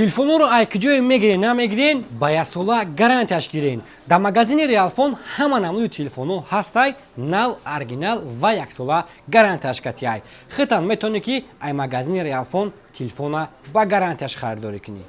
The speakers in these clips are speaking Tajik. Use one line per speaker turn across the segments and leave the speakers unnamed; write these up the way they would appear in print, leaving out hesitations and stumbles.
Телефонҳоро ай куҷое мегирен, намегирен, ба яксола гарантияш гирен. Дар магазини Реалфон ҳама намуди телефонҳо ҳастай, нав, оригинал ва яксола гарантияш катияй. Хитан метавонӣ, ки ай магазини Реалфон телефона ба гарантияш харидорӣ кунӣ.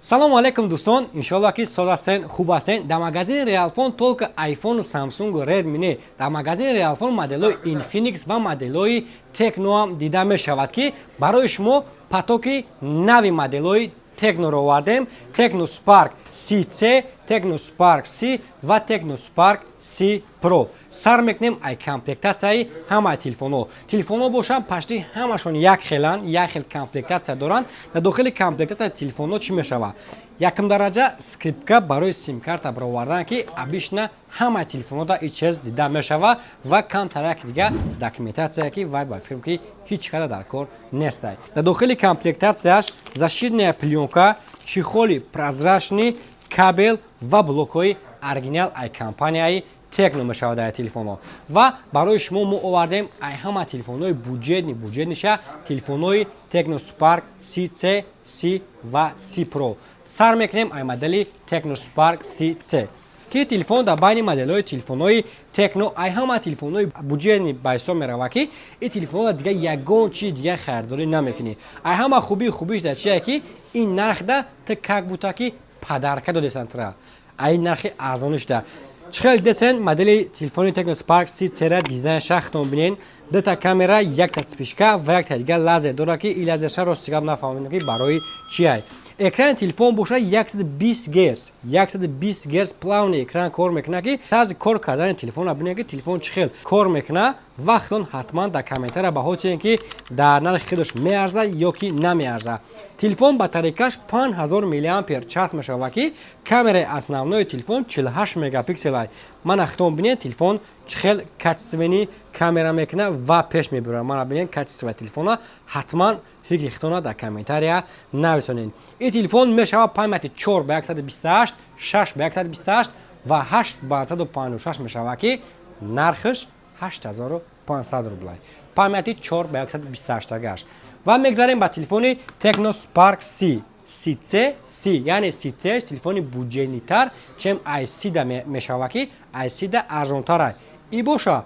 Салому алайкум, дӯстон! Иншоалло, ки соз ҳастен, хуб ҳастен. Дар магазини Реалфон только Айфону, Самсунгу, Редми не, дар магазини Реалфон моделҳои Инфиникс ва моделҳои Текноам дида мешавад, ки барои шумо потоки нави моделҳои Текноро овардем: Техно Spark 30C, Техно Spark 30 ва Техно Spark 30 Pro. Сар мекунем ай комплектатсияи ҳамаи телефонҳо. Телефонҳо бошанд, почти ҳамашон як хеланд, як хел комплектатсия доранд. Дар дохили комплектатсияи телефонҳо чӣ мешавад? Якум дараҷа скрепка барои симкарта баровардан, ки обычно ҳамаи телефонҳода ин чиз дида мешавад, ва камтар яки дига документатсия, ки вай ба фикрам, ки ҳеҷ када дар кор нестай. Дар дохили комплектатсияш защитная плёнка, чехоли прозрачный, кабел ва блокҳои оригинал ай компанияи Текно мешавад дар телефонҳо. Ва барои шумо мо овардем ай ҳама телефонҳои бюджетный, бюджетныйша, телефонҳои Техно Spark 30C, 30 ва 30 Pro. Сар мекунем ай модели Техно Spark 30C, ки телефон дар байни моделҳои телефонҳои Текно ай ҳама телефонҳои бюджетный ба ҳисоб меравад, ки ин телефонҳо дига ягон чи дига харидорӣ намекунӣ. Ай ҳама хубии хубиш дар чие, ки ин нархда ту как будто ки подарка додесанд тра, ай нархи арзонишда. Чӣ хел десен модели телефони Техно Spark 30C? Дизайн шахтон бинен: дута камера, якта вспышка ва якта дига лазер дорад, ки ин лазерша, рости гап, нафаҳмидем, ки барои чиай. Экрани телефон бошад 120 герц, 120 герц плавный экран кор мекунад, ки тарзи кор кардани телефонро бинед, ки телефон чӣ хел кор мекунад. Вақтон ҳатман дар комментария баҳо тиҳем, ки дар нархи худаш меарзад ё ки намеарзад. Телефон батарейкаш 5000 миллиампер час мешавад, ки камераи основной телефон 48 мегапикселай. Мана, хитон бинед, телефон чӣ хел качественный камера мекунад ва пеш мебарад. Мана, бинед качество телефона. Ҳатман фикри хитона дар комментария нависонед. Ин телефон мешавад памяти 4 ба 128, 6 ба 128 ва 8 ба 156 мешавад, ки нархаш 8500 рублай, памяти 4 ба 128 гаш. Ва мегзарем ба телефони Tecno Spark 30, 30C, 30, яъне 30C телефони бюджетныйтар, чем ай 30 да мешавад, ки ай 30 да арзонтарай и боша,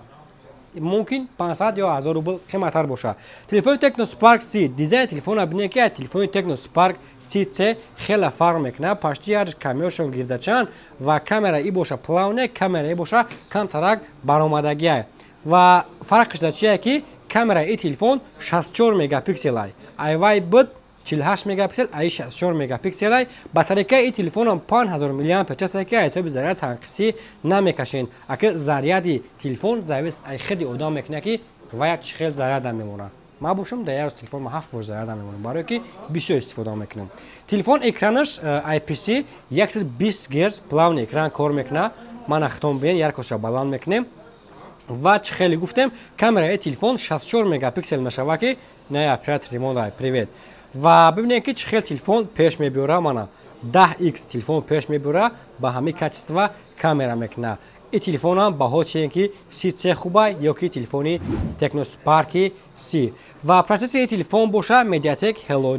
мумкин 500 ё 1000 рубл қиматтар бошад. Телефони Tecno Spark 30, дизайни телефона бинед, ки телефони Tecno Spark 30C хеле фарқ мекунад. Почти ҳарш камерашон гирдачанд ва камера и боша плавный, камера и боша камтарак баромадагиай. Ва фарқиш дар чие, ки камераи и телефон 64 мегапикселай, айвай буд 48 мегапиксел, ай 64 мегапикселай. Батарейкаи и телефонам 5000 миллиампер часа, ки ҳисоби заряд танқисӣ намекашен. Аки заряди телефон зависит ай хиди одам мекунад, ки вая чӣ хел заряда мемонад. Ман бошам, дар як рӯз телефон ҳафт бор заряда мемонам, барое ки бисёр истифода мекунам. Телефон экранаш IPS, 120 герц плавный экран кор мекунад. Мана, хитон бинед, яркостьша баланд мекунем. Ва чӣ хеле гуфтем, камераи телефон 64 мегапиксел мешавад, ки не оператори мо, привет. Ва бибинед, ки чӣ хел телефон пеш мебиёра. Мана, 10x телефон пеш мебиёра, ба ҳамин качество камера мекунад. Ин телефонам баҳо чиен, ки 30C хуба ё ки телефони Tecno Spark 30? Ва процессори телефон боша MediaTek Helio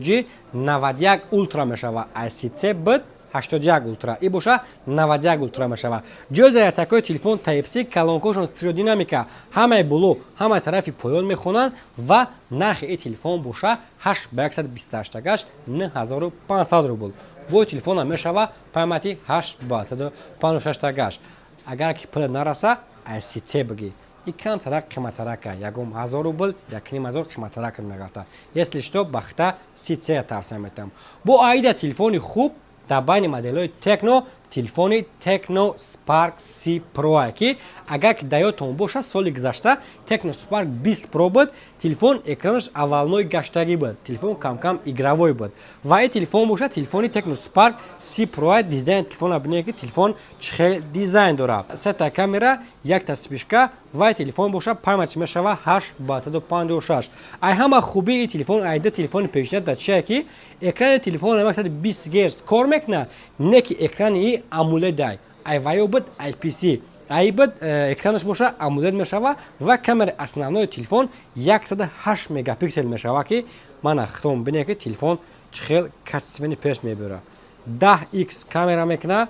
G91 Ultra мешавад. Ай 30C буд 81 Ultra, и боша 91 Ultra мешавад. Ҷои зарядтакҳои телефон Type-C, колонкошон стереодинамика, ҳамаи боло, ҳамаи тарафи поён мехонанд. Ва нархи ин телефон боша 8 ба 128 гаш 9500 рубл. Бо телефонам мешава памяти 8 ба 156 гаш. Агар ки пул нараса, ай 30C бигӣ, и камтарак қиматтарака, ягон ҳазор рубл, якним ҳазор қиматтарак мегарта. Если что, бахта 30C тавсия метавам. Бо аида телефони хуб дар байни моделҳои Текно телефони Tecno Spark 30 Pro, ки агар ки дар ёдтон бошад, соли гузашта Tecno Spark 20 Pro буд. Телефон экранаш овальной гаштагӣ буд, телефон камкам игровой буд. Ва ин телефон бошад телефони Tecno Spark 30 Pro. Дизайни телефона бинед, ки телефон чӣ хел дизайн дорад: сета камера, якта вспышка. Ва телефон боша память мешава 8 ба 156. Ай ҳама хубии ин телефон айда телефони пешина дар чие, ки экрани телефон 120 герц кор мекунад, не ки экрани и AMOLED ай, айваё буд IPS, ай буд экранаш боша AMOLED мешава. Ва камераи основной телефон 108 мегапиксел мешава, ки мана хитом бинед, ки телефон Чӣ хел качественный пеш мебарад. 10 x камера мекуна,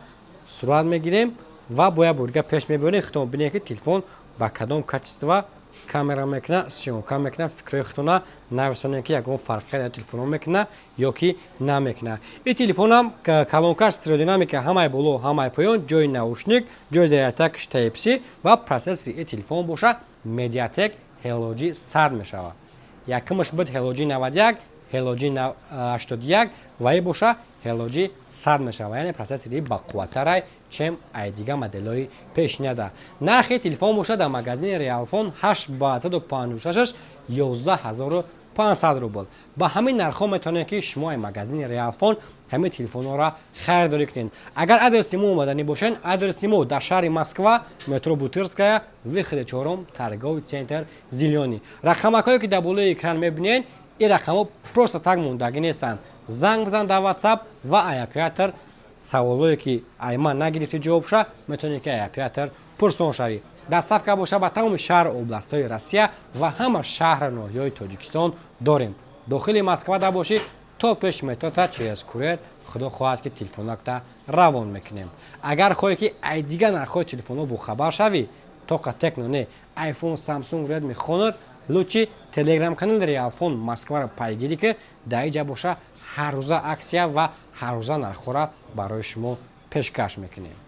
сурат мегирем ва бо як борга пеш мебарем. Худтон бинед, ки телефон ба кадом качество камера мекуна, съёмка мекуна. Фикрҳои худтона нависонед, ки ягон фарқият дар телефонҳо мекуна ё ки намекуна. Ин телефонам колонкаш стереодинамика, ҳамаи боло, ҳамаи поён, ҷои наушник, ҷои зарядкаш Type-C ва процессори ин телефон боша Mediatek Helio G100 мешавад. Якумаш буд Helio G91, Helio G81 ва ин боша Helio G100 мешавад, яъне процессори бақувваттарай, чем ай дига моделҳои пешинада. Нархи телефон боша дар магазини Реалфон 8 ба 156, 11 500 рубл. Ба ҳамин нархҳо метавонед, ки шумо ай магазини Реалфон ҳамин телефонҳоро харидорӣ кунед. Агар адреси мо омаданӣ бошед, адреси мо дар шаҳри Москва, метро Бутырская, выходи чорум, торговый центр «Зелёный». Рақамакҳое, ки дар болои экран мебинед, ин рақамҳо просто так мондагӣ нестанд. Занг бизан дар WhatsApp ва ай оператор саволое, ки ай ман нагирифти ҷавобша, метавонед, ки ай оператор пурсон шавӣ. Доставка боша ба тамоми шаҳру областҳои Россия ва ҳама шаҳру ноҳияҳои Тоҷикистон дорем. Дохили Москва да бошӣ, то пеш метрота через курьер, худо хоҳад, ки телефонакта равон мекунем. Агар хоҳӣ, ки ай дигар нархҳои телефонҳо бохабар шавӣ, только Tecno не, iPhone, Samsung, Redmi, Honor, лучше телеграм канали Реалфон Москваро пайгирӣ, ки дар иҷа боша ҳаррӯза акция ва ҳаррӯза нархҳоро барои шумо пешкаш мекунем.